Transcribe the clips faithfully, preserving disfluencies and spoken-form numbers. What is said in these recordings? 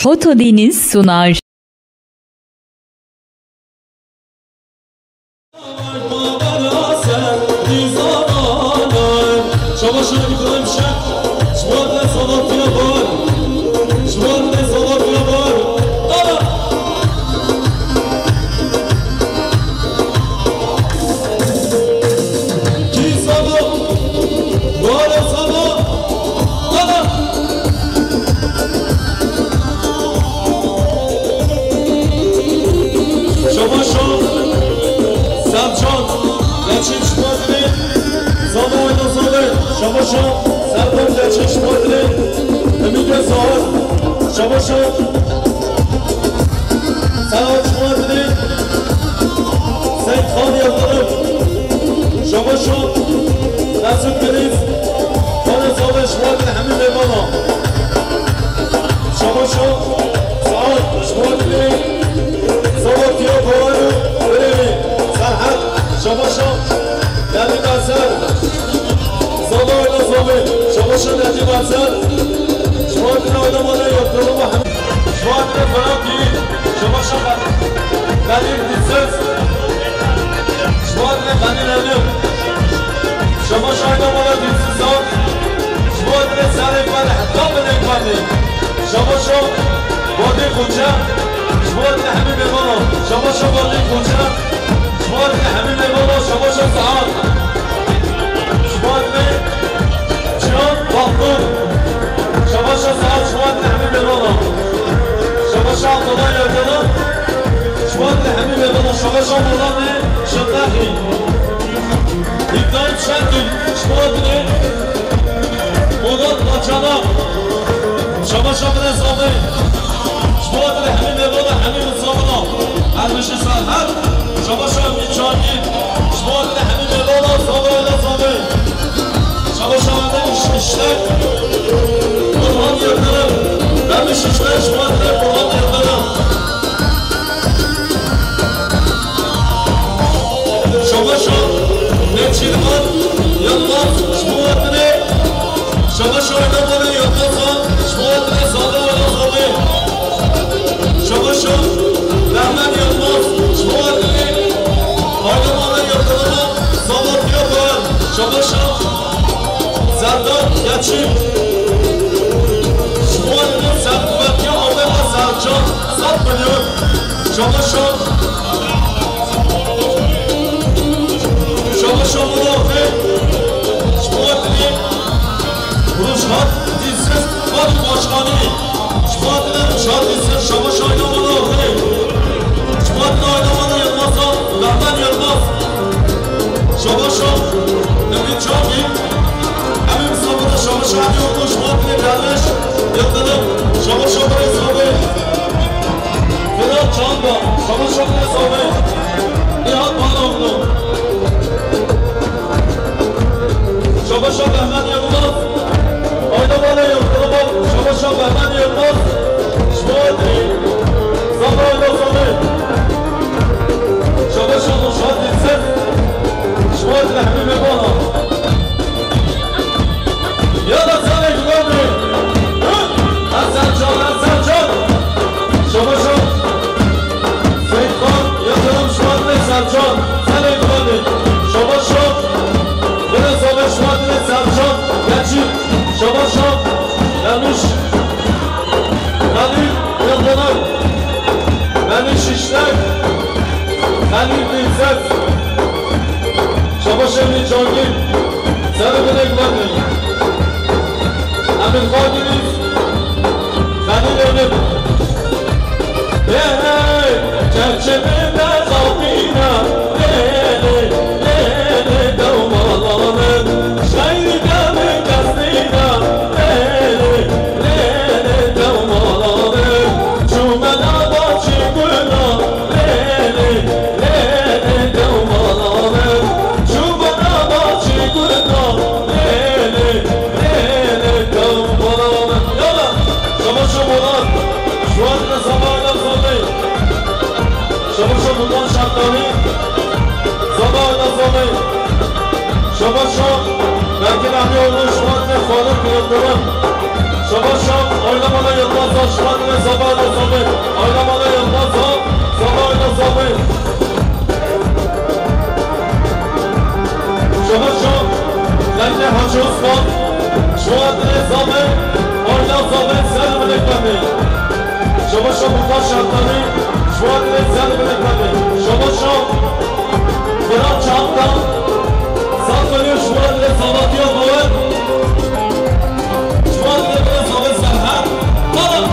Foto Deniz sunar. Şabaşa Sercan Geçim Şubatli, Zama Oyna Zali, Şabaşa Serkan Geçim Şubatli, Ümit Sağır, Şabaşa Serhat Şubatli, Seyit Han Yıldırım, Şabaşa Mesut Deniz, Kale Zali Şubatli, Hemî Levana. Şabaşa Saad, Şubatli, Sabatya Doğru, Örevi, Serhat, Şabaşa Deli Merser, Zama Oyna Zali, Şabaşa Deli Merser, Şubatli Oynamalı Yıldırım Mahmut, Şubatli Ferhat Yiğit, Şabaşa Deli Dilsiz, Şubatli Deli Elim, Şabaşa Oynamalı Dilsiz Zat, Şubatli Serif Ferhat, Tabin Ekmani, Şabaşa Badê Koçe, ji bo hatine hemî mêvanan, şabaşa Badê Koçe, ji bo hatine hemî mêvanan, şabaşa Saad, ji bo hatine Cihan Baxtur, şabaşa Saad, ji bo hatine hemî mêvanan, şabaşa Abdullah Yardana, ji bo hatine hemî mêvanan, şabaşa Molanê Şirnexî. Îbrahîm Şentürk, ji bo hatine Murat Baçana, şabaşa Birêz Amê, ji bo hatine hemî mêvana, hemî misafiran, Ermişî Serhet, şabaşa Emîn Çangî, ji bo hatine hemî mêvana, Zava Elazadê, şabaşa Mehmet Şiştek, Burhan Yıldırım, Ermişî Şiştek, ji bo hatine Burhan Yıldırım. Şabaşa Nêçîrvan Yilmaz ji bo hatine, şabaşa Oynavanê Yilmazan ji bo hatine Zade Oynavanê, şabaşa Mehmet Yilmaz ji bo hatine Oynavanê Yilmazan Zavatiya Doğan, şabaşa Serdar Geçim ji bo hatine Serquvetiya Ameda Sercan. Sed milyon. Şabaşa. Şabaşa Muratê. Şabaşa Ruşhat Dilsiz Baş Başkanî. Şabaşa Ruşhat Dilsiz. Şabaşa Ayna Muratê. Şabaşa Ayna Muratê Yılmaz'a. Mehmet Yılmaz. Şabaşa Ümit Çavî. Hemî misafirê şabaşa Hemî Oğlu, şabaşa Derviş Yıldırım, şabaşa Barış Sabri, Fırat Çağba, şabaşa Barış Sabri, Nihat Baloğlu, şabaşa Mehmet Yılmaz, Ayda Bale Yıldırım, şabaşa Mehmet Yılmaz, Şubatli, Zaba Ayda Sabri, şabaşa Nuşat Dilsiz, Şubatli Hemî Mebana. Yala serê gulan bê. Hasan Can, Hasan Can. Şabaşa. Seyit Xan, Yıldırım Şubat ve Sercan. Serê gulan bê. Şabaşa. Bire Sabe Şubat ve Sercan. Geçip. Şabaşa. Yanlış. Halil Yıldırım. Yanlış işler. Halil Dilsiz. Şabaş Emîn Cangî. Serê binê gulan bê. Emîn Xagirîz. Xelîl Emîn. Hey, hey, çerçevê me xapîna. Lê, lê, lê, lê, dewmala min. Şaîrî demê destîna. Lê, lê, lê, lê, dewmala min. Çûme nava çî gula. Lê, lê, lê, lê, dewmala min. Çûme nava çî gula. Lê, lê, lê, lê, dewmala min. Yala, şabaş Molan. Şubat ve Sabayla Zalê. Şabaş Şubat Reza Bayra Sabit, Ayla Mala Yılmaz, Sabah Ayla Sabit. Şabaş şo, Lenge Hacı Osman, Şubat Reza Bey, Ayla Sabit, Selim Lekmedi. Şabaş şo, Muhtar Şartani, Şubat Reza Bey, Lekmedi. Şabaş şo, Fırat Çaptan, Sat Bölü, Şubat Reza Batiya Boğaz. Şubat Reza Bey, Serhat. Tamam.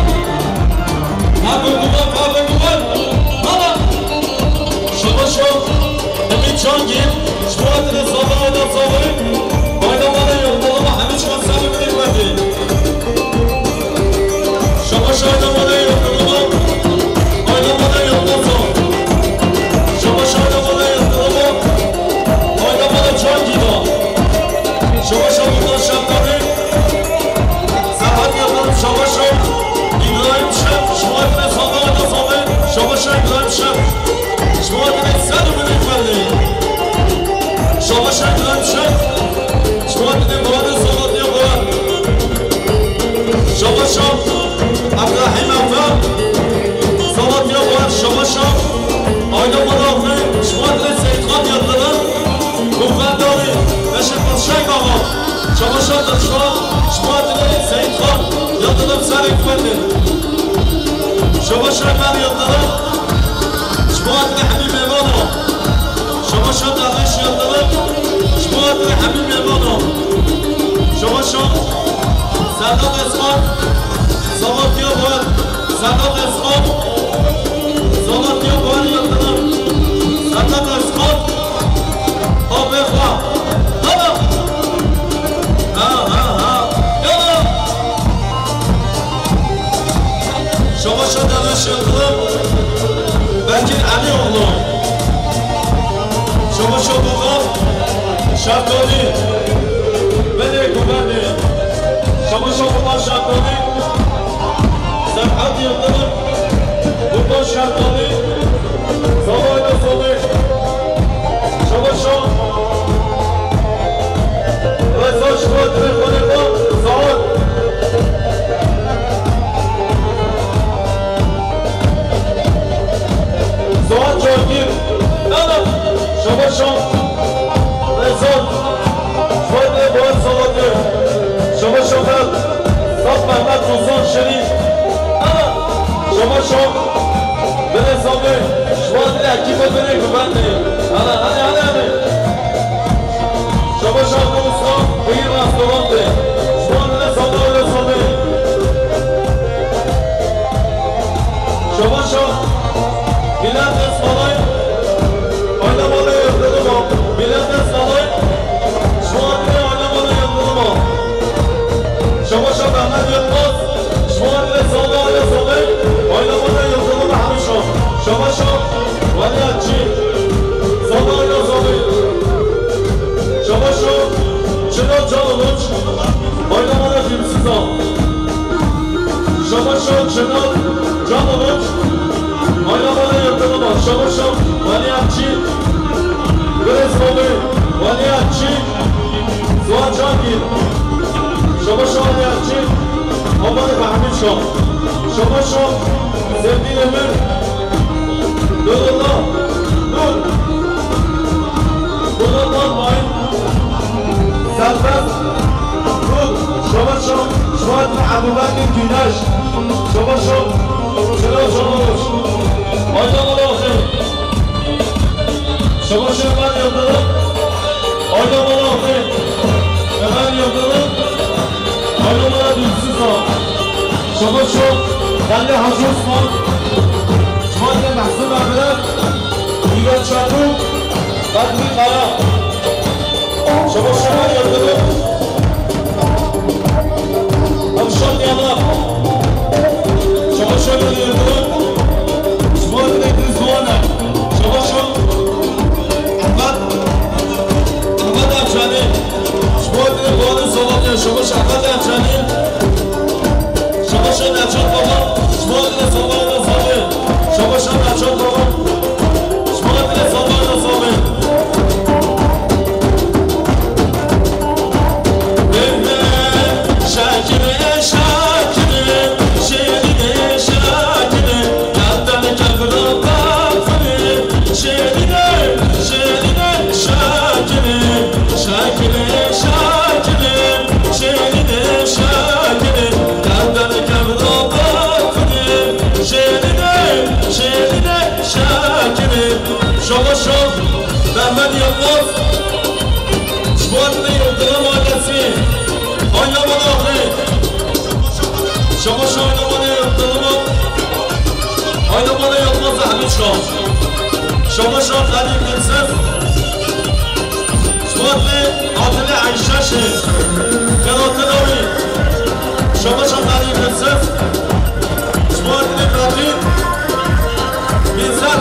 Pardon, duvar, pardon, duvar. Baba. Şabaş şo. Ümit Cangil. Şubat Reza Bey, Ayla Sabit. Ayla Bey, Yıldırım'a Hamit Şansali Bey verdi. Şabaş Ayla Bey, Yıldırım'a. Ayla Bey, Yıldırım'a. Şabaş Ayla Bey, Yıldırım'a. Ayla Bey, Cangil'a. Şabaş Ayla Bey, Şartani. Serhat Yıldırım, Şabaş şo. İbrahim Şef, Şubat Reza Bey, Şabaş şo, İbrahim Şef. Şubat Reza Bey, Şabaş şo, İbrahim Şef. Şubat Reza Bey, Şabaş şo, Abdurrahim Efe. Şabaş şo, Ayla Bey, Şubat Reza Seyit Kan Yıldırım. Kuvvet Dağı, Beşir Paşa Baba. Şabaş şo, Şubat Reza Seyit Kan Yıldırım, Serhat Efendi. Şabaş Ömer Yıldırım, Şubat Reza Habib Memano. Şabaş Ömer Yıldırım, Şubat Reza Habib Memano. Şabaş şo, Sedat Esman, Salatya Boğaz, Sedat Esman, Salatya Boğaz Yıldırım, Sedat Esman. Abi, ha. Tamam. Ha, ha, ha. Tamam. Şabaş şo Derviş Yıldırım, Bekir Alioğlu. Şabaş şo Bulgar Şartoni. Beni kuvvetli. Şabaş şo Bulgar Şartoni. Serhat Yıldırım. Bulgar Şartoni. Sabah da Sabah. Şabaş şo. Reza Şubat Reza Reza. Saat. Saat Cahangir. Nana. Şabaş şo. Reza. Şubat Reza Reza. Şabaş şo. Sat Mehmet Sultan Şerîf. Ana, şabaş şo. Bine sabê. Şubat ile ekîpa bine güvenli. Ana, hadi, hadi, hadi. Şabaş şo, usta. Buyur, restorantê. Şubat ile sabê, öyle sabê. Şabaş şo. Bülent Esmalay. Oynamalı Yıldırım o. Bülent Esmalay. Şubat ile oynamalı Yıldırım o. Şabaş şo Mehmet Yılmaz, Şubat ile Salva ile Salih, oynamada Yıldırım Hamişo. Şabaş şo, Valiatçı, Salva ile Salih. Şabaş şo, Çınar Can Uluç, oynamada Filmsiz Al. Şabaş şo, Çınar Can Uluç, oynamada Yıldırım Al. Şabaş şo, Valiatçı, Grace Bobby, Valiatçı, Suat Çakir, Şabaş Aliyakçı, Omar Fehmi Şah, Şabaş Şah, Sevgili Ömür, Nurullah, Nur, Nurullah Bay, Serbest, Nur, Şabaş Şah, Şuat Ebu Bekir Güneş, Şabaş Şah, Şabaş Şah, Aydan Allah'ın. Şabaş Ömer Yıldırım. Oynamalı abi. Ömer Yıldırım. Oynamalı Dilsiz Ağa. Şabaş Ömer. Geldi Hacı Osman. Şubat ile Mahsun Emre. İlber Çakır. Bedri Kaya. Şabaş Ömer Yıldırım. Avşar Diyala. Şabaş Ömer Yıldırım. Şubat ile Dilsiz Ağa. Şabaş Ömer. Ahmet, Ahmet Ercanî, ji bo dilê Boğazê Salatya, şabaş Ahmet Ercanî, şabaş Ercan Baba, ji bo dilê Salatya Salatya, şabaş Ercan Baba, ji bo dilê Salatya Salatya. Şakirê, şakirê, şêrî Şabaşa Aynamanê Yıldırım'a, Aynamanê Yılmaz Ahmetşa. Şabaşa Kadir Dilsiz. Şubatli Atili Ayşeşi. Keratin Awi. Şabaşa Kadir Dilsiz. Şubatli Kadir. Bizler.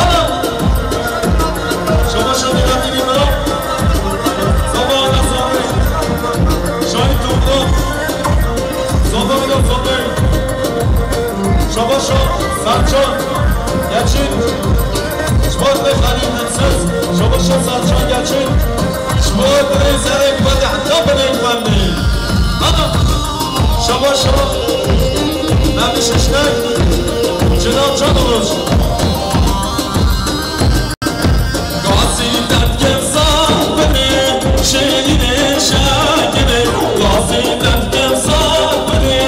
Ana. Şabaşa Kadir İmran. Sabahına sabır. Şahit Umran. Sabahına sabır. Şabaşa Sercan Geçin. Şubatli Halil Dilsiz. Şabaşa Sercan Geçin. Şubatli Zerek Bedi Hatta Bedi Güvenli. Ana. Şabaşa Memiş Işlek. Çınar Can Oruç. Gazî derdkem zaf bide, şêrînê şakirê. Gazî derdkem zaf bide,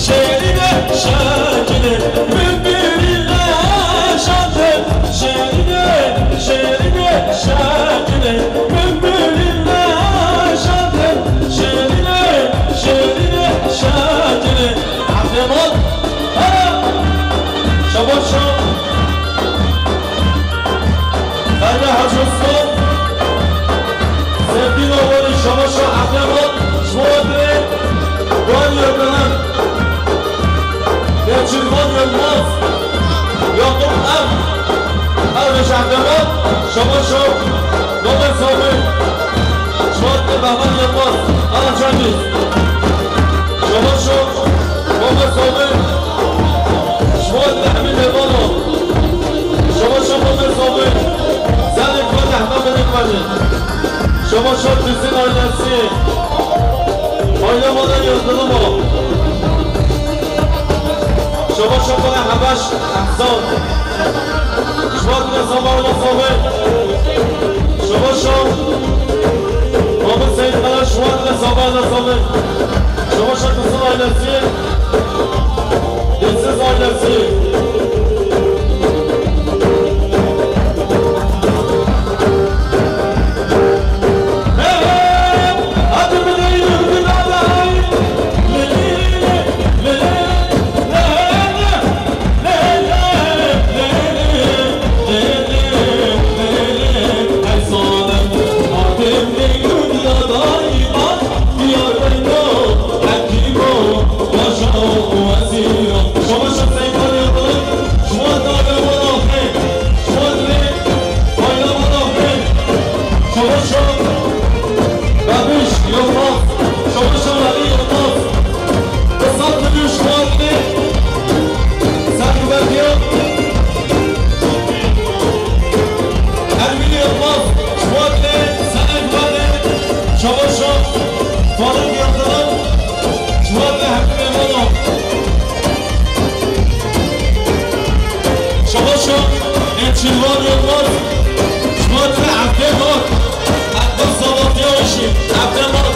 şêrînê şakirê. Min birî neşande, şêrînê, şêrînê şakirê. Min birî neşande, şêrînê, şêrînê şakirê. Efreman, ha! Şabaş şa. Ferda Hacı Osman, Sevgili Oğlan'ın Şabaşa Akraman, Şubat'ın Doğan Yıldırım, Geçirvan Yılmaz, Yakup Em, Ermiş Akraman, Şabaşa, Nomer Sabri, Şubat'ın Bahman Yılmaz, Karaçaylı, Şabaşa, Nomer Sabri, Şubat'ın Emin Yılmaz, Şabaşa Mehmet Sabri, Zerrê Kuwet Ehmed Elî Kuwetî, Şabaşa Tüzün ailesi, Aynamanê Yıldırım o. Şabaşa Kuwet Hebeş Ehsan. Şubat Reza Barla Sabri. Şabaşa Mahmut Seyit Kara, Şubat Reza Barla Sabri. Şabaşa Kızıl ailesi. Dilsiz ailesi. Çabaşa, Faruk Yıldırım, Şubat ve Hakkı Memolo. Şabaşa, Neçirvan Yılmaz, Şubat ve Hakkı Memolo. Hakkı Salatya Işık, Hakkı Memolo.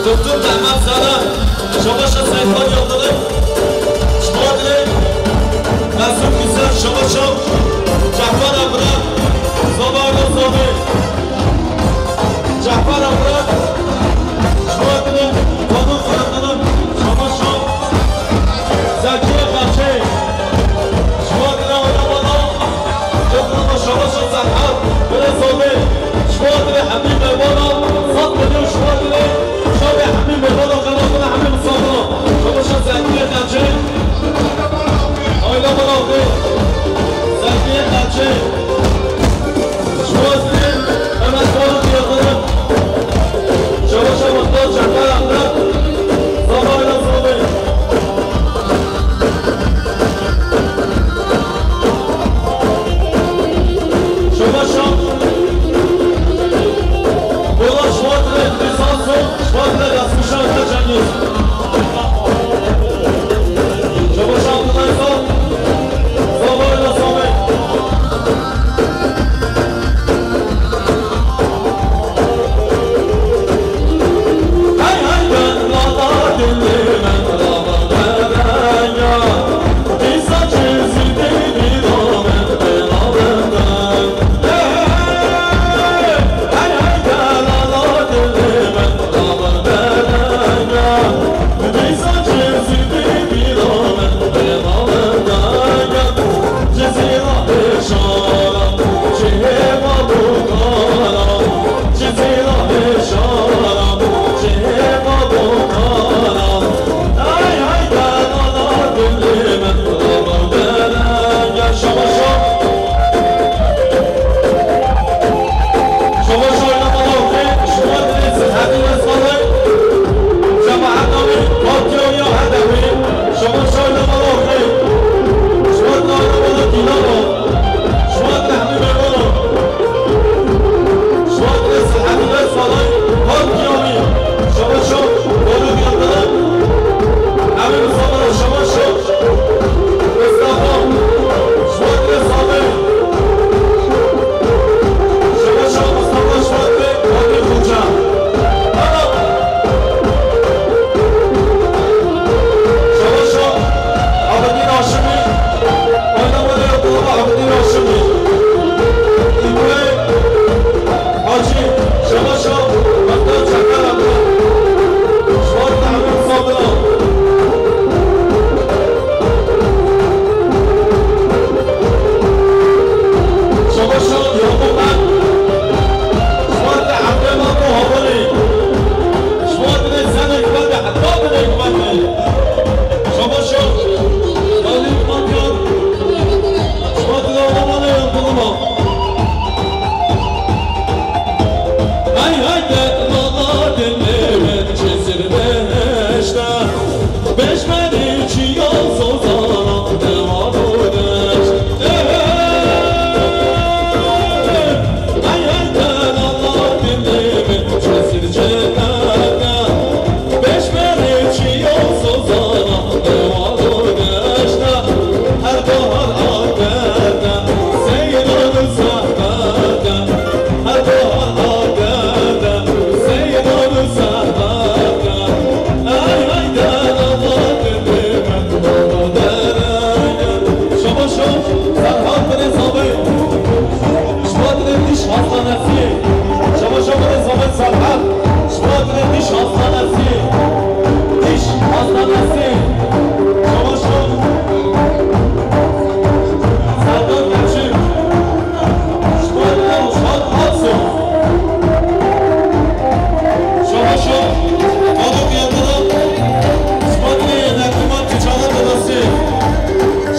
Doktor Mehmet Sara, Şabaşa Seyfan Yıldırım, Şuadre, Mesut Güzel, Şabaşa, Cafer Abra, Zabayla Zabi, Cafer Abra, Şuadre, Tanrı Karatanım, Şabaşa, Zekiye Kaçe, Şuadre, Oynamada, Yıldırım, Şabaşa, Serhat, Bire Zabi, Şuadre, Hemî Mevana, Sat Bediyo, Şuadre, Şabe Hemî Mevana, Kanatına Hemî Musabına, Şabaşa Zekiye Kaçe, Ayla Balaxê, Zekiye Kaçe, Şuazli, Mehmet Faruk Yıldırım, Şabaşa Muhtar Çakar Ahmet, Zabayla Zabi. Şabaşa, Bola Şuadre, Lisanso, Şuadre, Rasmuşa, Cengiz. Şabaşa Abdullah Sağ, Zabayla Samet.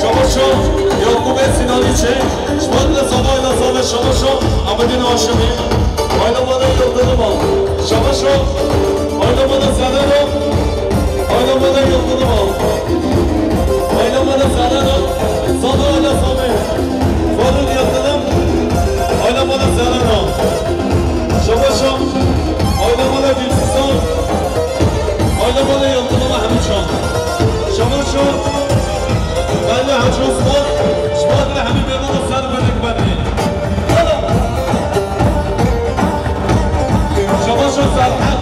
Şabaşo, Yakubê Sinanî çê, Şuadre Zabayla Zave Şabaşo, Amedîn Haşimî. Ayna bana Yıldırım al. Şabaşo. Ayna bana Sereno. Ayna bana Yıldırım al. Ayna bana Sereno. Sada ayna Sami. Fadıl Yıldırım. Ayna bana Sereno. Şabaşo. Ayna bana Dilsizan. Ayna bana Yıldırım Hamiçan. Şabaşo. Belli Hacı Osman. Şuadre Hemî Mevana Serbenek Beni. Şabaşo Serhat.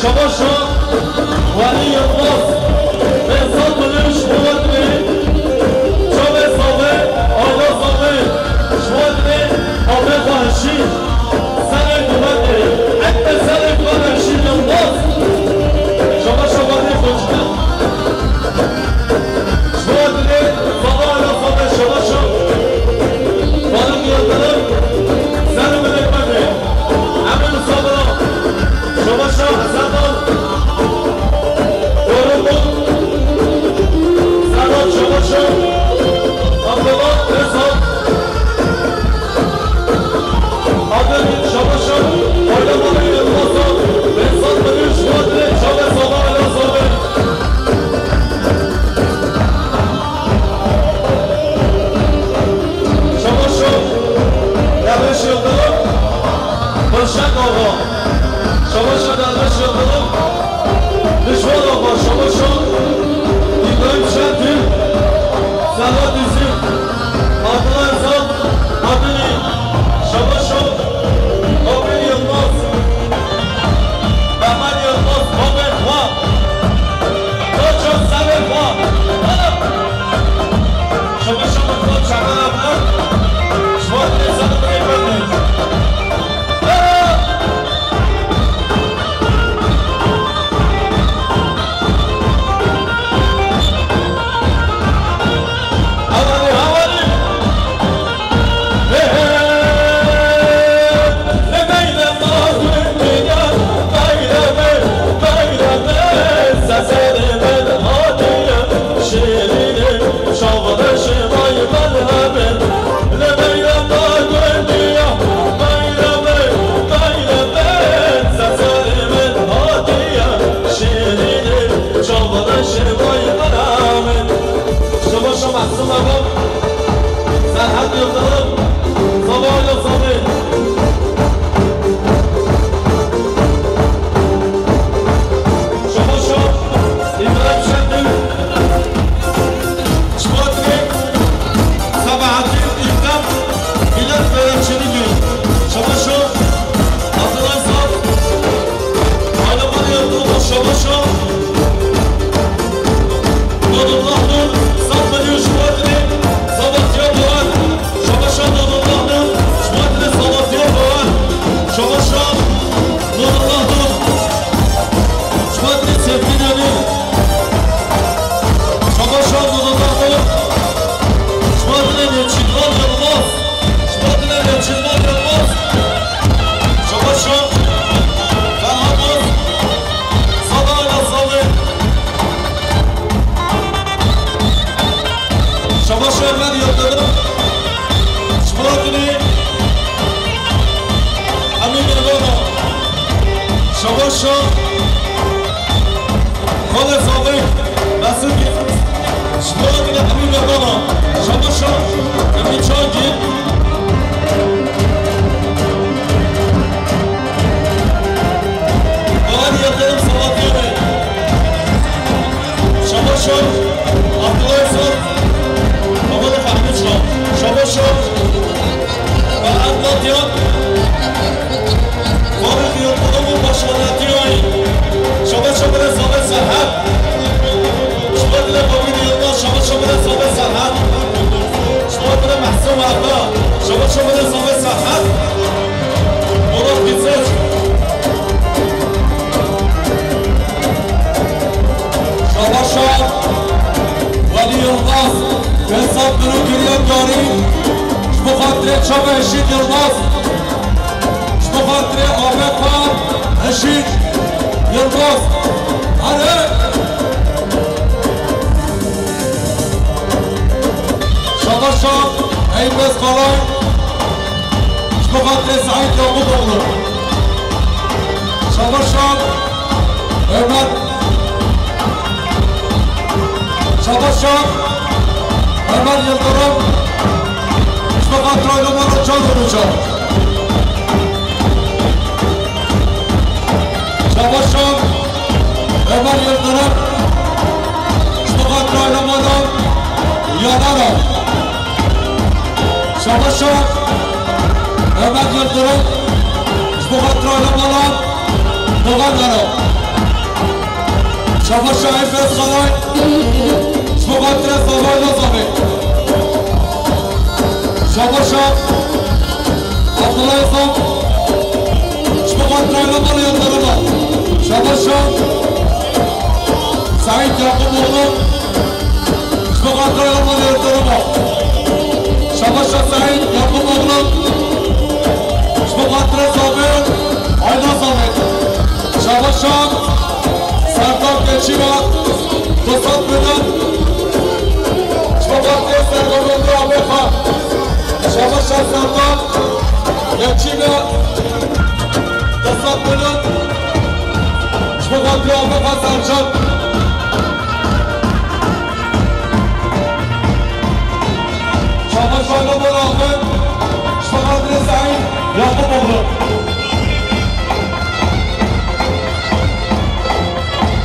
Şabaşa Welî Yilmaz, Behzad Biliş, Murat Bey, Çavê Savê, Ayla Savê, Şuwat Bey, Abe Xweşî, Serê Dîmetê, Ekbe Serê Xweşî Yilmaz, Şabaşa Welî Koçber. Şuwat Bey, Sava Ayla Savê, Şabaşa Faruk Yıldırım, Serê Mehmet Bey, Emin Sabra, Şabaşa Serdar, Doruklu, Serdar Şabaşa, Abdullah Özal, Adil Şabaşa, Oynamalı Yılmaz'a, Behzad Biliş, Murat Bey, Çavê Sava Ayla Savê. Şabaşo Derviş Yıldırım, Dilşad Ağa. Şabaşo Derviş Yıldırım, Dijwar Ağa. Şabaşo İbrahim Şentürk, Serhat Üzüm, Abdullah Özal, Adili. Şabaşo Obîr Yilmaz, Mehmet Yilmaz, Obîr Xwa. Koço Serê Xwa. Şabaşo Mehmet Çakar Abdullah. Şuwat Nêzan Bey Bey. Havalî, havalî. Şabaşo Mehsûm Eva, Serhat Yıldırım, Sava Ayla Savê. Şabaşo İbrahim Şentürk, Şuwat Bey, Sabahattin İlkan, Millet Börekçilik Köyü. Şabaşo Abdullah Zaf, Ayla Maria Durmuş, Şabaşo. Nurullah Nur, Saf Bediye Şuwat Bey, Sabatya Doğan, Şabaşo Nurullah Nur, Şuwat Bey Sabatya Doğan, Şabaşo Nurullah Nur, Şuwat Bey Sevgili Yanı, Şabaşo Nurullah Nur, Şuwat Bey Neçirvan Yılmaz, Şuwat Bey Neçirvan Yılmaz, Şabaşo Ferhat Nur, Sava Ayla Savê. Şabaşo Ömer Yıldırım. Şuwat Bey Emin Erdoğan. Şabaşo Xalê Savê. Mesut Yıldırım. Şuwat Bey Emin Erdoğan. Şabaşo Emin Çagir. Bahar Yıldırım Salatiyeri. Şabaşo Abdullah Esad. Babalı Fahmi Çal. Şabaşo Bahar Latyan. Faruk Yıldırım Başkanı Atiyayı. Şabaşo Bire Samet Serhat. Şubat ile Bobby Yılmaz. Şabaşo Bire Samet Serhat. Şubat Bire Mahsun Arda. Şabaşo Bire Samet Serhat. Polat Gitseç. Şabaşo Welî Yilmaz, Behzad Biro Giriyem Yarî, ji bo xatirê çava Eşît Yilmaz, ji bo xatirê Abekan Eşît Yilmaz. Hare! Şabaşo Eybes Kalay, ji bo xatirê Seîd Yaqûboğlu. Şabaşo Ömer Şabaşa Ömer Yıldırım, ji bo xatir aile mala Can Ulucan. Şabaşa Ömer Yıldırım, ji bo xatir aile mala Yanara. Şabaşa Ömer Yıldırım, ji bo xatir aile mala Doğan Ara. Şabaşa Efes Xalay, ji bo xatirê Zavay Lazavê. Şabaşa Abdullah Ezan, ji bo xatirê Lomar Yıldırım'a. Şabaşa Saîd Yakuboğlu, ji bo xatirê Lomar Yıldırım'a. Şabaşa Saîd Yakuboğlu, ji bo xatirê Zavê, Ayna Zavê. Şabaşa Serdar Keçî ve du sed milyon, ji bo xatirê Sergomendiya Amexa. Şabaşa Serdar Keçî ve du sed milyon, ji bo xatirê Amexa Sercan. Şabaşa Lomar Axin, ji bo xatirê Saîd Yakuboğlu.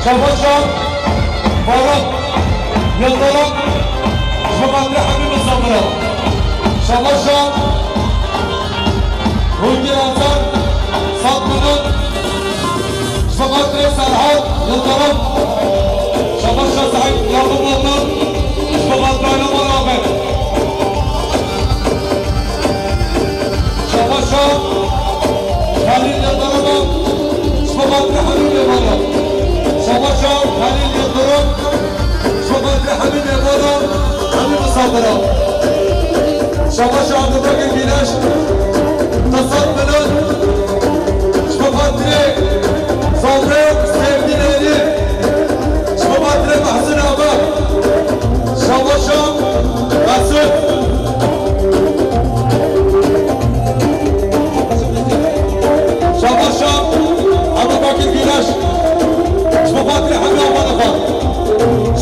Şabaşa Faruk Yıldırım, ji bo xatirê hemî misafira. Şabaşa Rûngî Hasan, sed milyon, ji bo xatirê Serhat Yıldırım. Şabaşa Saîd Yakuboğlu, ji bo xatirê Lomar Axin. Şabaşa Xelîl Yıldırım'a, ji bo xatirê hemî mêvanan. Şabaşa Xelîl Yıldırım, ji bo xatirê hemî mêvanan, hemî misafiran. Şabaşa Abdulbakir Güneş, du sed milyon, ji bo xatirê Zafer Sevgînerî, ji bo xatirê Mehsûn Abar. Şabaşa Mesûd. Şabaşa Ebubekir Güneş. Ji bo xatirê hemî avana xwe.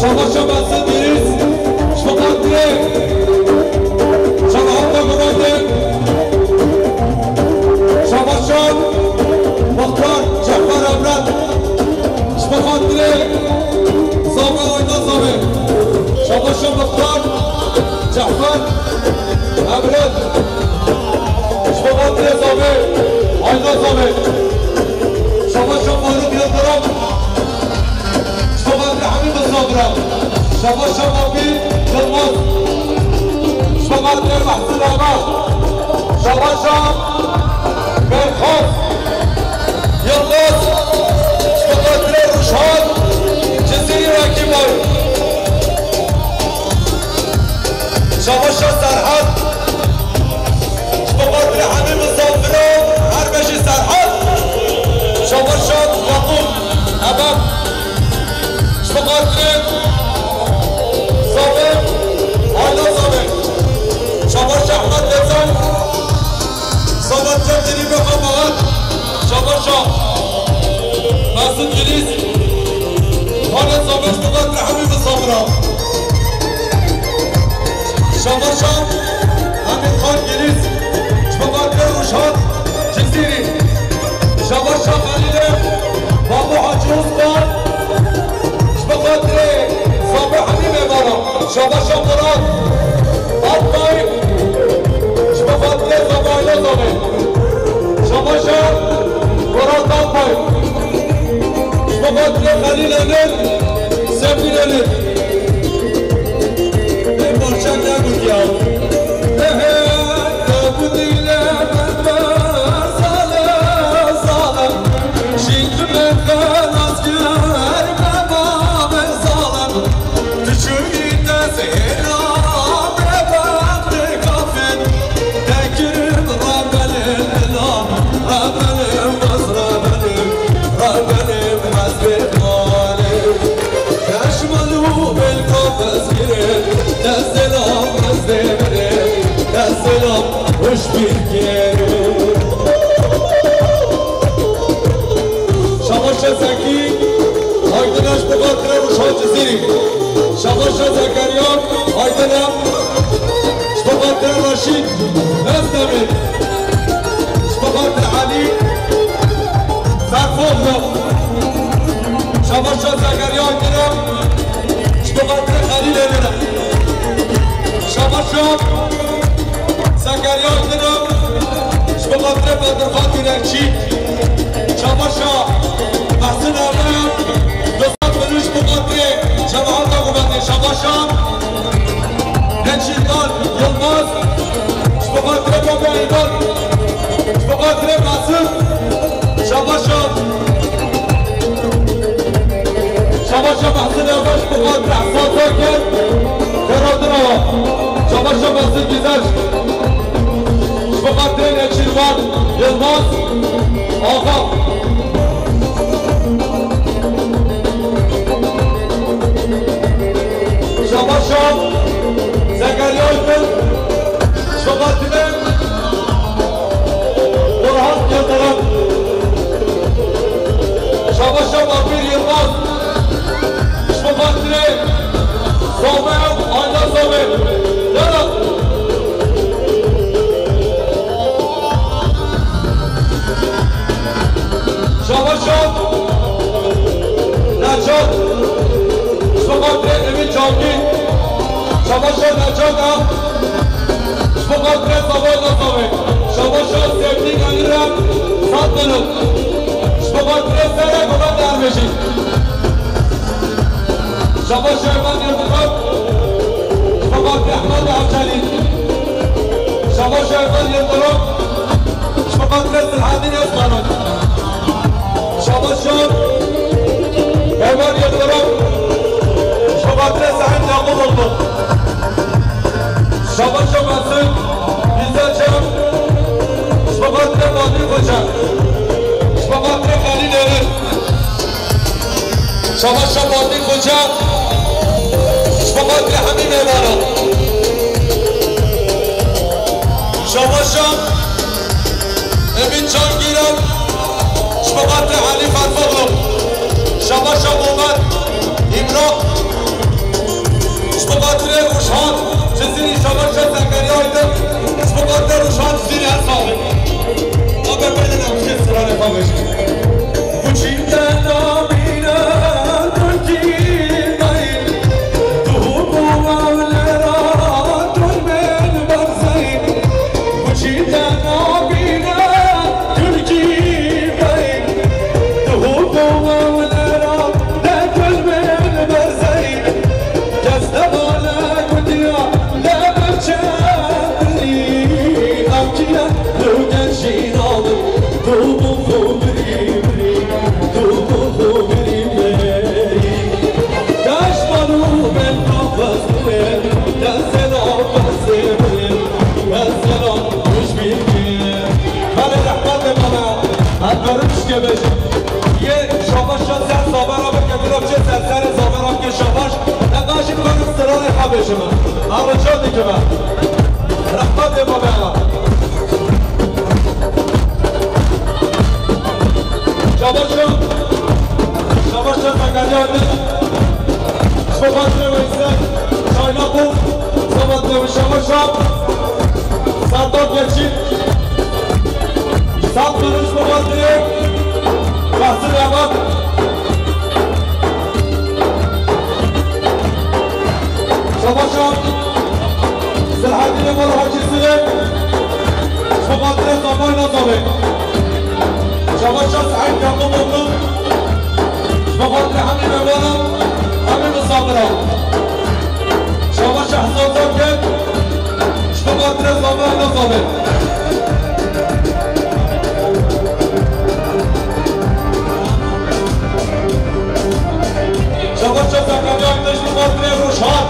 Şabaşa Mesûd Dîriz. Ji bo xatirê Şabaşa Gurayde. Şabaşa Muxtar Cefer Emret. Ji bo xatirê Zavê Ayna Zavê. Şabaşa Muxtar Cefer Emret. Ji bo xatirê Zavê Ayna Zavê. Şabaşa Faruk Yıldırım. Ji bo xatirê hemî misafiran. Şabaşa Mabî Yılmaz. Ji bo xatirê Mehsûn Abar. Şabaşa Berxas Yılmaz, ji bo xatirê Ruşhan Cizîrî wekî boy. Şabaşa Serhat, ji bo xatirê hemî misafiran, her beşî Serhat. Şabaşa Yakup Ebem, ji bo xatirê Zavê, Ayna Zavê. Şabaşa Ehmed Dezan. Sametcan Dîrî Beqa Mehan, Şabaşa Mesûd Gilîz, Xalid Zameş, ji bo xatirê hemî misafiran. Şabaşa Hemîd Xan Gilîz, ji bo xatirê Rûşhan Cizîrî. Şabaşa Xelîlê Babo Hacî Osman, ji bo xatirê Zavê hemî mêvanan. Şabaşa Murat Akbay, ji bo xatirê Zavê Ayna Zavê. Şabaşa Murat Akbay, ji bo xatirê Xelîl Emîn, Sevgîn Emîn. Vê parçek negot ya. Ehe, negot ile beraber zalim, zalim. Şimdi ben ben asker, beraber zalim. Şabaşa Zekî Aydinaş, ji bo xatirê Rûşhan Cizîrî. Şabaşa Zekeriya Aydın e, ji bo xatirê Reşîd Özdemir, ji bo xatirê Elî Ferfoğlu. Şabaşa Zekeriya Aydın e, ji bo xatirê Xelîl Êmir e. Şabaşa Zekeriya Aydın e, ji bo xatirê Bedirxan Dînekçî. Şabaşa Mehsin Erdoğan. Sed milyon ji bo xatirê cemaeta Gumetê. Şabaşa Neçîrvan Yilmaz, ji bo xatirê Baba Eydan, ji bo xatirê Basim. Şabaşa, Şabaşa Basim Yilmaz, ji bo xatirê Ehsan Zaker, Ferhatîn Awa. Şabaşa Basim Güzel, ji bo xatirê Neçîrvan Yilmaz, Axa. Şabaşa Zekeriya Aydın, ji bo xatirê Burhan Yıldırım. Şabaşa Bakir Yılmaz, ji bo xatirê Zame, Ayna Zame. Yala. Şabaşa Necat, ji bo xatirê Emin Cangî. Şabaşa Necat e, ji bo xatirê Zame Nazame. Şabaşa Sevdî Gelî re, sed milyon, ji bo xatirê Serê Gumet Dervêjî. Şabaşa Emin Yıldırım, ji bo xatirê Ehmed Evcelî. Şabaşa Emin Yıldırım, ji bo xatirê Silhedîn Özbaran. Şabaşa Emin Yıldırım, ji bo xatirê Seîd Yakuboğlu. Şabaşa Mesut Güzelce, ji bo xatirê Fatih Xoca, ji bo xatirê Xelîl Êmir. Şabaşa Fatih Xoca, ji bo xatirê hemî mêvanan. Şabaşa Emin Cangîran, ji bo xatirê Elî Ferfoğlu. Şabaşa Muhammed Îmrah, ji bo xatirê Rûşhan Cizîrî. Şabaşa Zekeriya Aydın, ji bo xatirê Rûşhan Cizîrî, her sax bin. Abe bêdin em jê stranê xwe bêjin. Belê rehmetê me, em karin tiştê bêjin. Yê şabaşa ser Zabera bike, dilo biçe ser serê Zabera bike şabaş. Ne qaşî karin stranê xwe bêjime. Em rica dikime. Rehmetê me be. Şabaşa, şabaşa Zekeriya Aydın. Ji bo xatirê Weysel Çaynakov, ji bo xatirê wî. Şabaşa Serdar Geçî. Sed milyon ji bo xatirê Basim Eman. Şabaşa Selahaddînê Mala Hacî Sîlê, ji bo xatirê Zamay Nazavê. Şabaşa Seîd Yakuboğlu, ji bo xatirê hemî mêvanan, hemî misafiran. Şabaşa Ehsan Zaker, ji bo xatirê Zamay Nazavê. Şabaşa Zekeriya Aydın, ji bo xatirê Rûşhan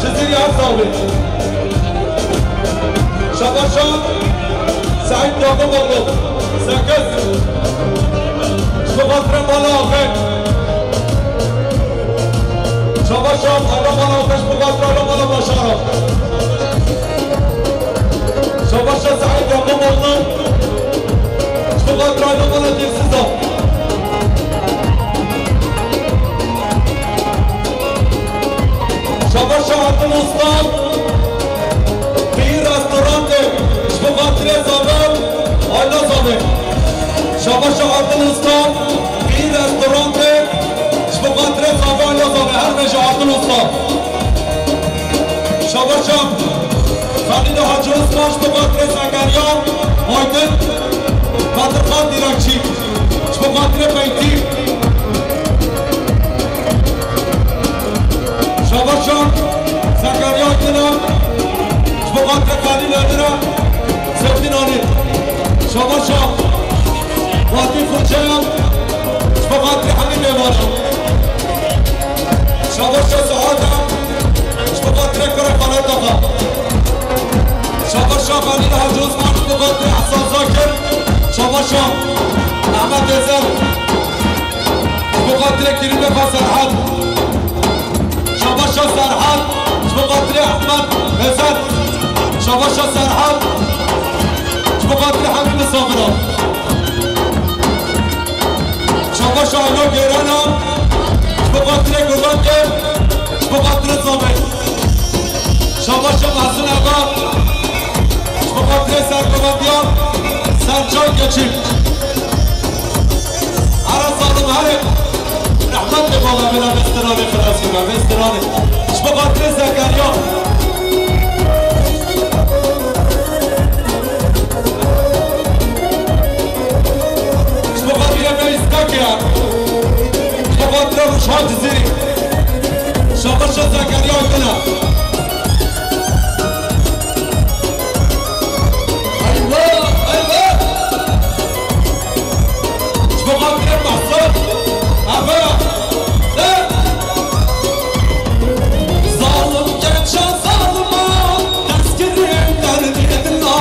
Cizîrî, her sax bin. Şabaşa Seîd Yakuboğlu, sekiz, ji bo xatirê mala Axê. Şabaşa Ala Mala Axê, ji bo xatirê Ala Mala Başara. Şabaşa Seîd Yakuboğlu, ji bo xatirê Ala Mala Dilsiza. Şabaşa Adil Usta, Pîr Restorantê, ji bo xatirê Zaven, Ayla Zaven. Şabaşa Adil Usta, Pîr Restorantê, ji bo xatirê Zaven, Ayla Zaven. Her bêje Adil Usta. Şabaşa Xelîl Hacı Osman, ji bo xatirê Zekeriya Aydın, Kadirxan Dîrekçî, ji bo xatirê Beytî. Şabaşa Zekeriya Aydın, ji bo xatirê Xelîl Emir, Seyfdin Ali. Şabaşa Fatih Xocayan, ji bo xatirê hemî mêvanan. Şabaşa Suad, ji bo xatirê kura Ferhat Axa. Şabaşa Xelîl Hacı Osman, ji bo xatirê Ehsan Zakir. Şabaşa Mehmet Ezel, ji bo xatirê Kerîm Efa Serhad. Şabaşa Serhad, ji bo xatirê Ehmed Ezel. Şabaşa Serhad, ji bo xatirê hemî misafiran. Şabaşa Alo Gêrana, ji bo xatirê Gulakê, ji bo xatirê Zamê. Şabaşa Mehsin Eva, ji bo xatirê sergovendiya Sercan Geçî. Here zalim here. Rehmet li bala bila vê stranê xilas bibe, vê stranê. Ji bo xatirê Zekeriya. Ji bo xatirê Meîs Keke. Ji bo xatirê Ruşhan Cizîrî. Şabaşa Zekeriya Aydin e. Eyvah, eyvah! Ji bo xatirê Mehsud, eve, de. Zalim gença zalima, dest kirin derdê dila.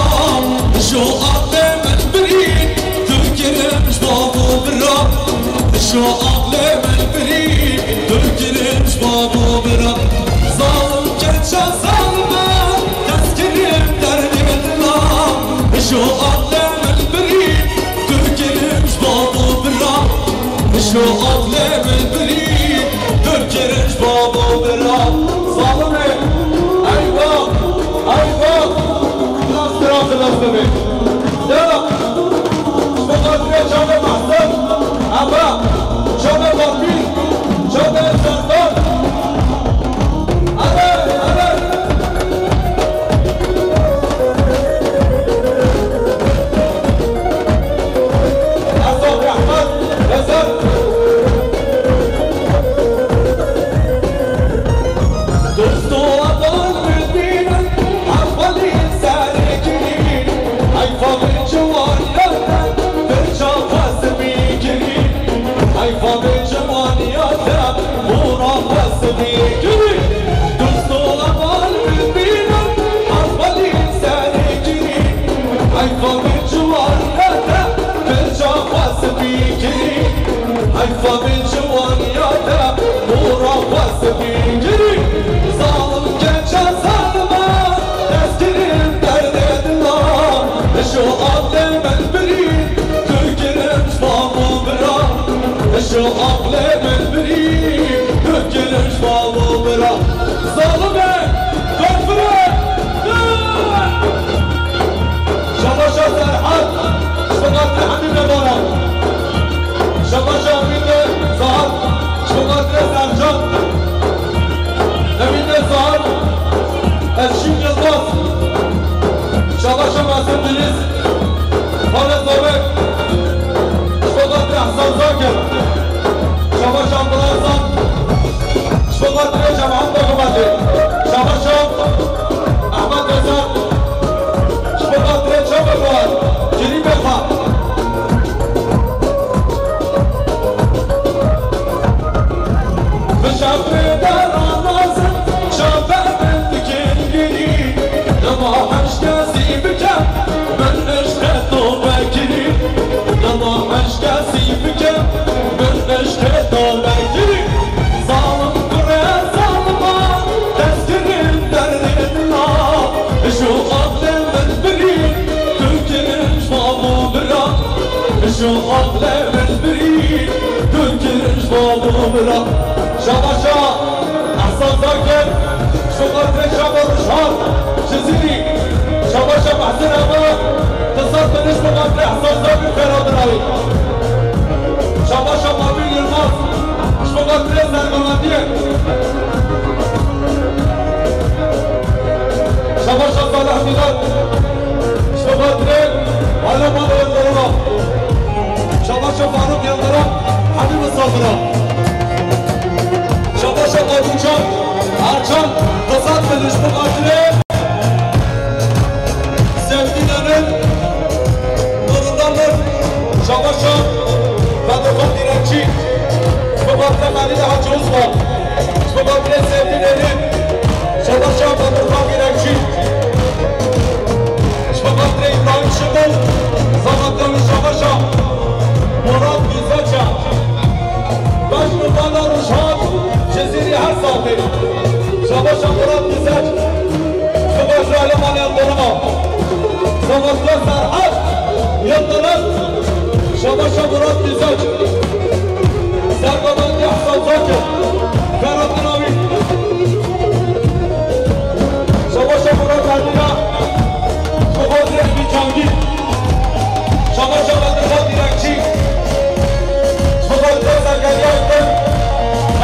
Ji aqlê min birî, tu kirin ji bavo bira. Ji aqlê min birî, tu kirin ji bavo bira. Zalim gença zalima, dest kirin derdê dila. Ji aqlê min birî, tu kirin ji bavo bira. Ji aqlê min birî, tu kirin ji bavo bira. Zalimê, eyvah, eyvah. Xilas bira, xilas bibê. Ya, ji bo xatirê çavê Mehsud, eve, çavê Fatî, çavê Serdar. Eve, eve. Esad Rehmet, Esad. Dosto avan bibînin, ahvalî serê kirî. Heyfa min ciwaniyate, birca xwe sibî kirî. Heyfa min ciwaniyate, hûra xwe sibî kirî. Dosto avan bibînin, ahvalî serê kirî. Heyfa min ciwaniyate, birca xwe sibî kirî. Heyfa min ciwaniyate, hûra xwe sibî kirî. Zalim gença zalima, dest kirin derdê dila. Ji aqlê min birî, tu kirin ji bavo bira. Ji aqlê min birî, tu kirin ji bavo bira. Zalim e, kafir e, Şabaşa Serhat, ji bo xatirê hemî mêvanan. Şabaşa Emînê Zahar, ji bo xatirê Sercan. Şabaşa Rojhan, Cizîrî. Şabaşa Mehsin Ema, Qisas Deniz, Şabaşa Ehsan Zagir, Ferhat Rawî. Şabaşa Mabîn Yilmaz, Şabaşa Sermamadiye. Şabaşa Salih Milat, Şabaşa Alem Yıldırım. Şabaşa Faruk Yıldırım, Habib Sabra. Şabaşa Mabî Can, Ercan, Qisas Deniz, Şabaşa Sevgî Demir, Nurullah Nur, Şabaşa Bedirxan Dîrekçî, Şabaşa Xelîl Hacı Uzman, Şabaşa Sevgî Demir, Şabaşa Bedirxan Dîrekçî, Şabaşa İbrahim Şimal, Zamandan Şabaşa Murat Güzelce, Beş Nurdan Rojhan, Cizîrî her saetê, Şabaşa Murat Güzelce. Şabaşa Eleman Yıldırım'a. Şabaşa Serhat Yıldırım. Şabaşa Murat Güzel. Serbaban Yahsa Zakir. Ferhat Navi. Şabaşa Murat Erdin'a. Şabaşa Rehmi Cangî. Şabaşa Bedirxan Dîrekçî. Şabaşa Zekeriya Aydın.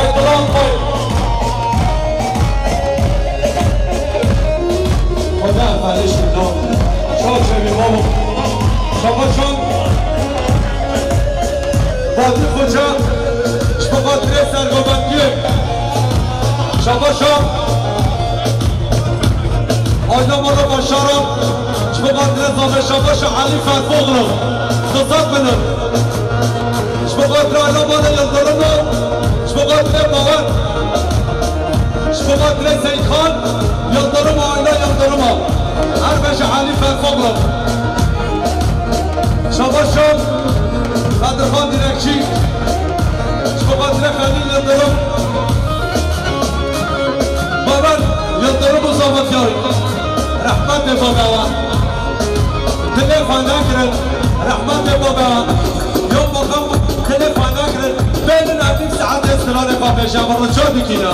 Aydın Altay. Xweda ez alî şinda. Çaw çevî babo. Şabaşan. Fatih Xoca. Şabaşan Dres Ergomendiye. Şabaşan. Ayda Mala Başaran. Şabaşan Dres Zame. Şabaşan Ali Ferfoğlu. Kızak benim. Şabaşan Ayda Mala Yıldırım'ı. Şabaşan Baver. Ji bo xatirê Seyîdxan Yildirim, aîla Yildirim a. Her beşe Elî Ferxoglu. Şabaşan Bedirxan Dîrekçî. Ji bo xatirê Xelîl Yildirim. Baran Yildirim û Zavat Yarî. Rehmetê babewa. Dilê xwe negirin. Rehmetê babewa. Yo bakan dilê xwe negirin. Bênin evîn saetê stranê xwe bêje, min rica dikîne.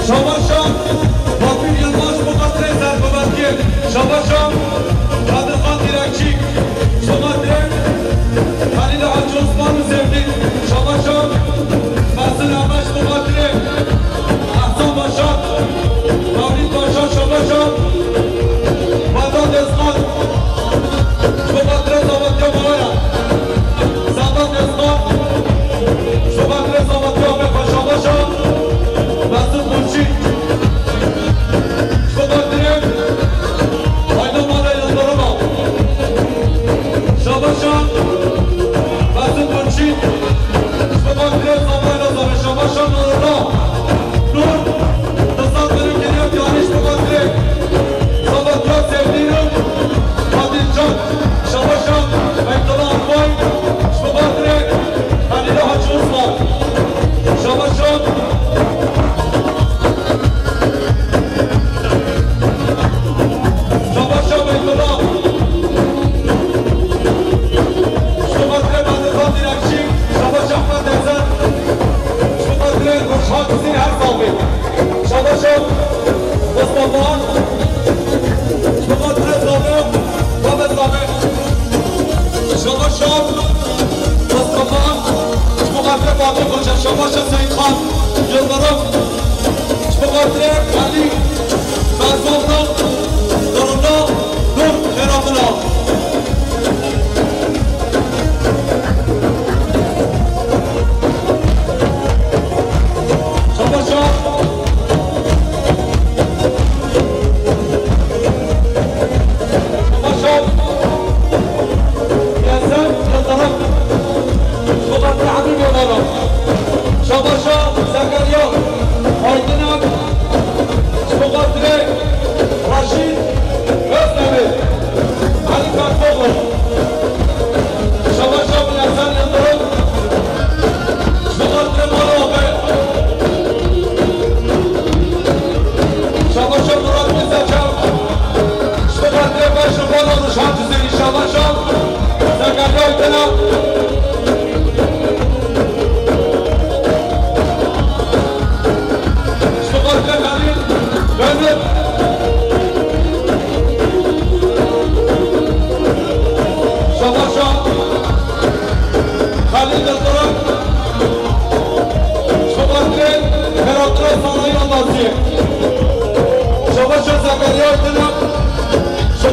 Şabaşa Batur Yılmaz, Muqaddes Erbabatiyê. Şabaşa Kadirxan Dîrekçî. Şabaşa Halîl Hacı Osman û Zevdî. Şabaşa Fasil Amaş, Muqaddes Ehsan Başar, Mevlîd Başar, Şabaşa Badan Dezgan. Şabaşa Zavatya Mawera. Sadat Esma, Şubatrê Sabatya Mefa Şabaşa, Mesut Burçî, Şubatrê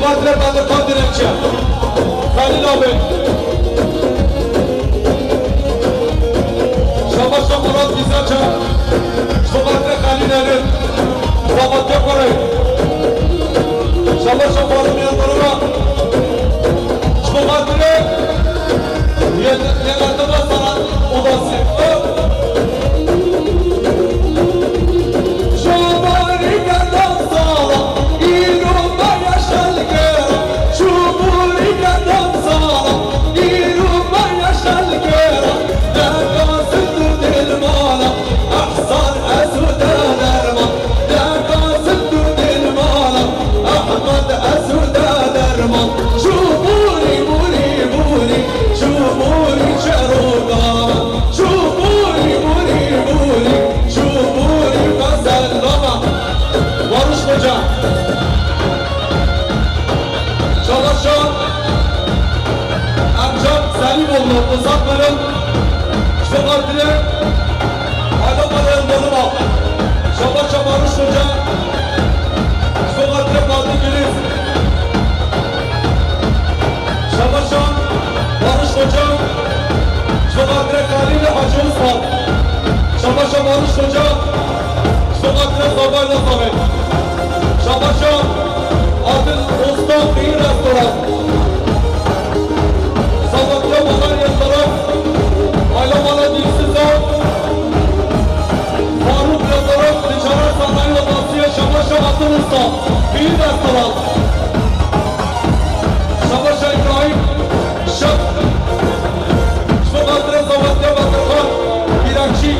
Xatirê Bedirxan Dilekçe. Xelîl abi. Şabaşa Murat Güzelce. Ji bo xatirê Xelîl Emin. Sabatya Koray. Şabaşa Faruk Yıldırım'a. Ji bo xatirê Yê-, yêrema sanat odası. Ehmed Esûd e derman, Cumhurî, Murî, Murî, Cumhurî Çerûka, Cumhurî, Murî, Murî, Cumhurî Xezellama. Barış Hoca. Çabaşa Ercan Selîmoğlu, uzatmayın. Ji bo xatirê Ayla Mala Yıldırım'a. Şabaşa Barış Hoca. Ji bo xatirê Fatih Güliz. Şabaşa Barış Hoca. Ji bo xatirê Xelîl Hacı Osman. Şabaşa Barış Hoca. Ji bo xatirê Zabay Nazarê. Şabaşa Adil Usta Bey'i Restoran. Sabatya Mala Yıldırım, Ayla Mala Dilsiza, Faruk Yıldırım, Ticaret Sanayi Odası, Şabaşa Adil Usta, Bey'i Restoran. Şabaşa İbrahim Şık. Ji bo xatirê Sabatya Bedirxan Dilekçe.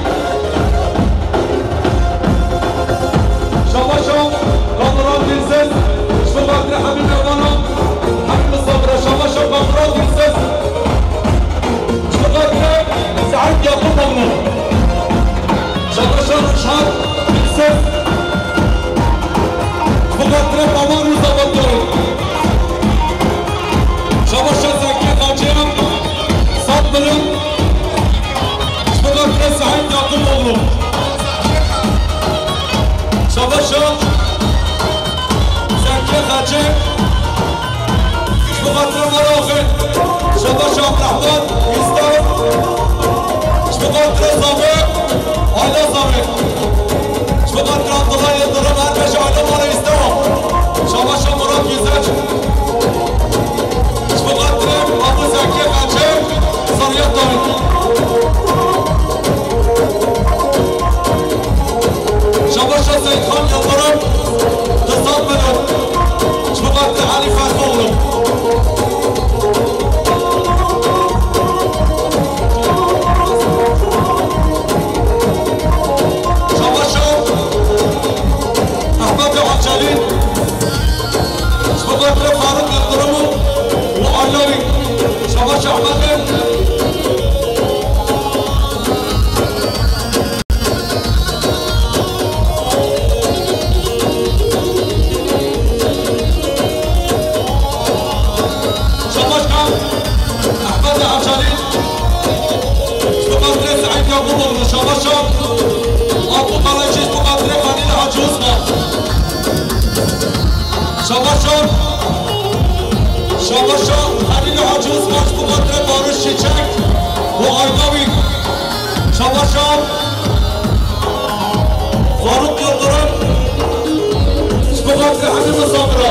Şabaşa Kamuran Dilsiz, ji bo xatirê Hemîd Erwana, Hemîd Misafira, şabaşa Kamuran Dilsiz, ji bo xatirê Seîd Yakupoglu, şabaşa Ruşhan Dilsiz, ji bo xatirê Baman Rûza Baturê, şabaşa Zekî Xacê, Sat Mirin, Ji bo xatirê Seîd Yakupoglu. Şabaşa Zekî Xacê. Ji bo xatirê Maraxê. Şabaşa Abdurrahman Wîsta. Ji bo xatirê Zavê. Ayla Zavê. Ji bo xatirê Abdullah Yıldırım, her beş Ayla Mara Wîsta. Şabaşa Murat Güzel. Ji bo xatirê Abu Zekî Xacê. Sarıya Tarık. Şabaşa Seyitxan Yıldırım, du sed milyon. Ji bo xatirê Elî Feyzoğlu. Şabaşa Ehmed Acelî. Ji bo xatirê Faruk Yıldırım û aîla wî. Şabaş Ehmed. Şabaş Ehmed Acelî. Ji bo xatirê Seîd Yakupoglu, şabaşa Apo Karaçî, ji bo xatirê Xelîl Hacî Osman. Şabaşa, şabaşa Xelîl Hacî Osman, ji bo xatirê Barış Çiçek û aîla wî. Şabaşa Faruk Yıldırım, ji bo xatirê Hemî Misafira.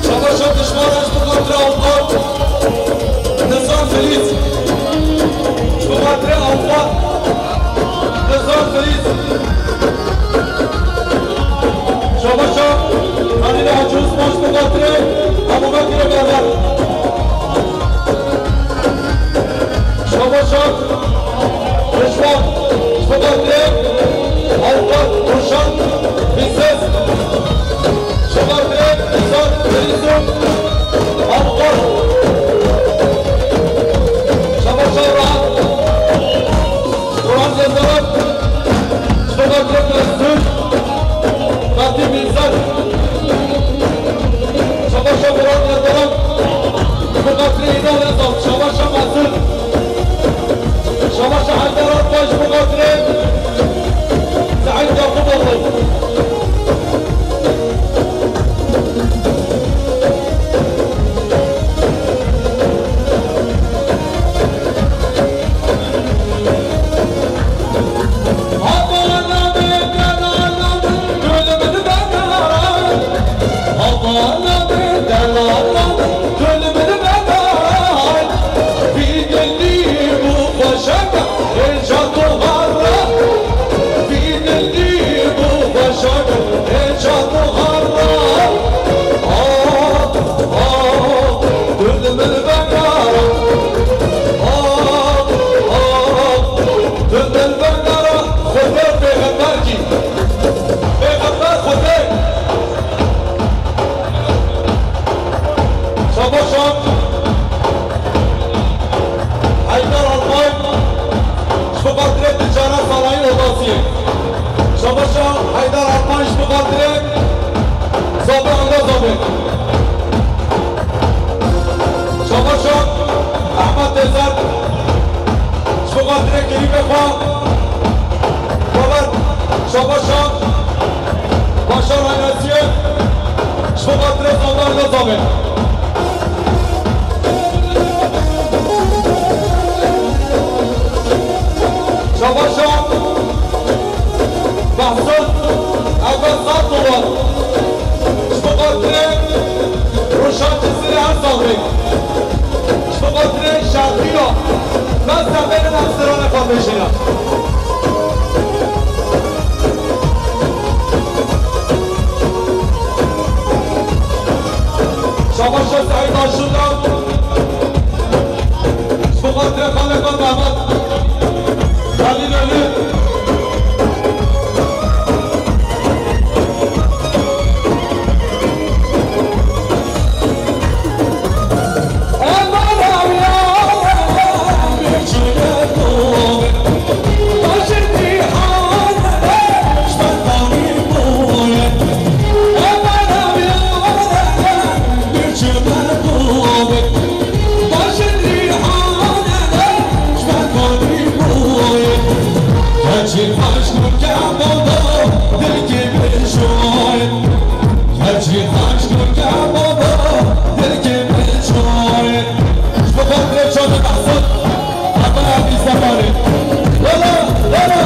Şabaşa Dişmar, ji bo xatirê Avukat Nizar Filiz. Ji bo xatirê Avukat Nizar Filiz. Şabaşa Halil Hacı Osman, ji bo xatirê Ebubekirê Berber. Şabaşa Rişwan, ji bo xatirê Avukat Ruşan Bilses. Ji bo xatirê Nizar Filiz û Avukat. Şabaşa Orhan, Orhan Yıldırım. Ji bo xatirê Mesut Fatî Bilses. Şabaşa Murat Yıldırım. Ji bo xatirê Înan Özal. Şabaşa Mesut. Şabaşa Heyder Akbaş, ji bo xatirê Seîd Yakupoglu. Pêxember kî? Pêxember Xwedê. Şabaşan Heydar Alpay, ji bo xatirê tu cara salayî odasiyê. Şabaşan Heydar Alpay, ji bo xatirê Zabe Anda Zabe. Şabaşan Ehmed Tezer, ji bo xatirê kirîmê xwe. Baber, şabaşa Başar Aynasiye, ji bo xatirê Zabe Anda Zabe. Şabaşa Behzat Ebed Zartovan, ji bo xatirê Roşan Cizîrê her saxlê. Ji bo xatirê şerqiya, bes de bênin em stranê xwe bêjîne. Şabaşa Seîd Aşûra, ji bo xatirê xalê xwe Mehmet Xelîl Elî. Ji bo xatirê çanda behsa, heta ya bîst sefarê. Wela, wela.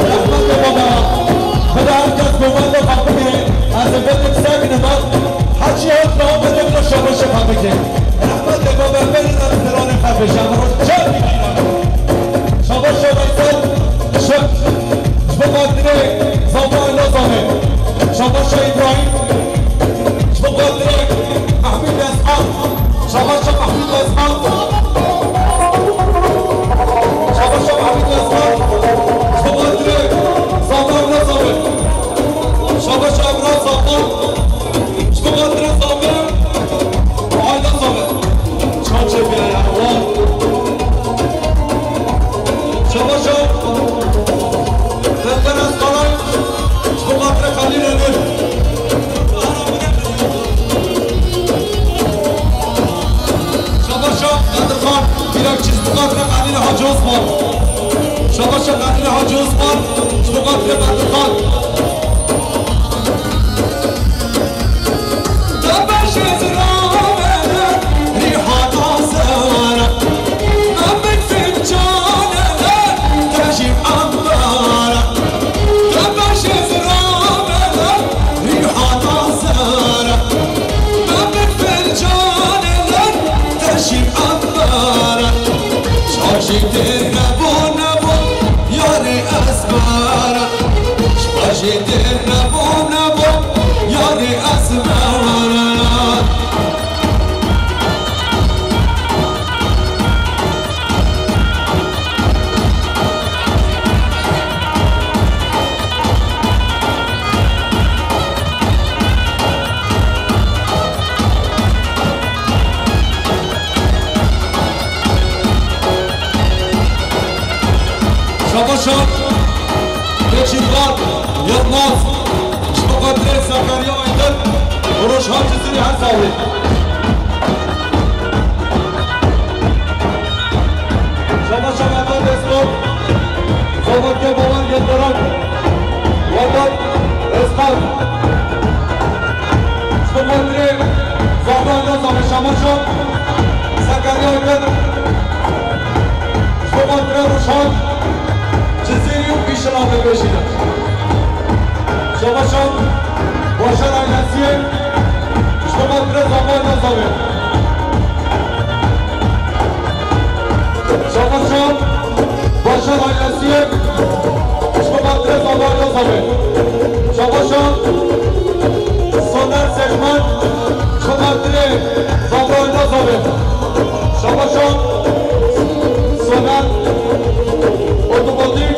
Rehmetê baba, xweda her kes goman xwe bigire, ez ê vê sekine bak, her çi hat navê de şabaşê xwe bike. Rehmetê baba, bêjin em stranê xwe bêjin, em roj çar bigîne. Şabaşa Veysel, şef, ji bo xatirê Zava Elazarê. Şabaşa Îbrahîm, ji bo xatirê Mehmûd Esqan. Şabaşa Mehmûd Esqan. Şabaşa Mehmûd Esqan, ji bo xatirê Zava Elazarê. Şabaşa Emrah Safan, ji bo xatirê Zava Aîda Zava. Çaçê bîya ya, wa. Şabaşa Enver Eskalay, ji bo xatirê Xelîl Emîr. Şabaşa Qadirxan, Îrakçî, ji bo xatirê Xelîl Hacî Osman. Şabaşa Xelîl Hacî Osman, ji bo xatirê Qadirxan. Şarjê têr nebû, nebû, yarê ez bara. Şarjê têr nebû, nebû, yarê ez bara. Şabaşa Keçîrvan Yilmaz, ji bo xatirê Zekerya Aydin û Roşhan Cizîrî her saxlê. Şabaşa Mehmet Esmer, Zavalkê Bawer Yildirim, Vedat Esmer. Ji bo xatirê Zahra Elazarê, Şabaşa Zekerya Aydin. Şabaşa Soner, otomatik,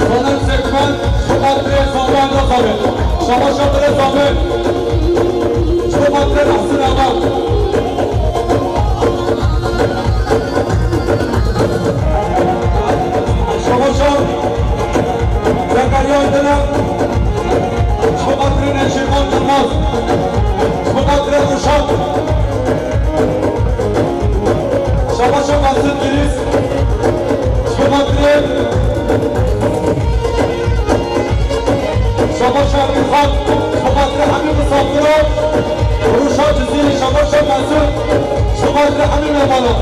Soner Sekmen, Şubatrê Zamen Zamen. Şabaşa Birê Zamen, Şubatrê Nasir Aman. Şabaşa Zekeriya Aydın'a, Şubatrê Neşirvan Yılmaz, Şubatrê Uşak, Şabaşa Mesut Giriz, Şubatrê, Şabaşa Mirhat, Şubatrê Hamî Misafira, Ruşa Cizîrî, Şabaşa Mesut, Şubatrê Hamî Memana.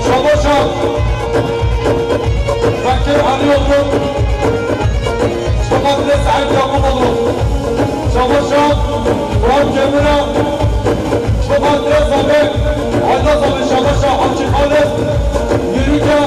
Şabaşa Bekir Alîoğlu, Şubatrê Seîd Yakuboğlu, Şabaşa Fuat Cemira, Şubatrê Zabe, Ayda Zabe, Şabaşa Hacî Xalid, Yürüke,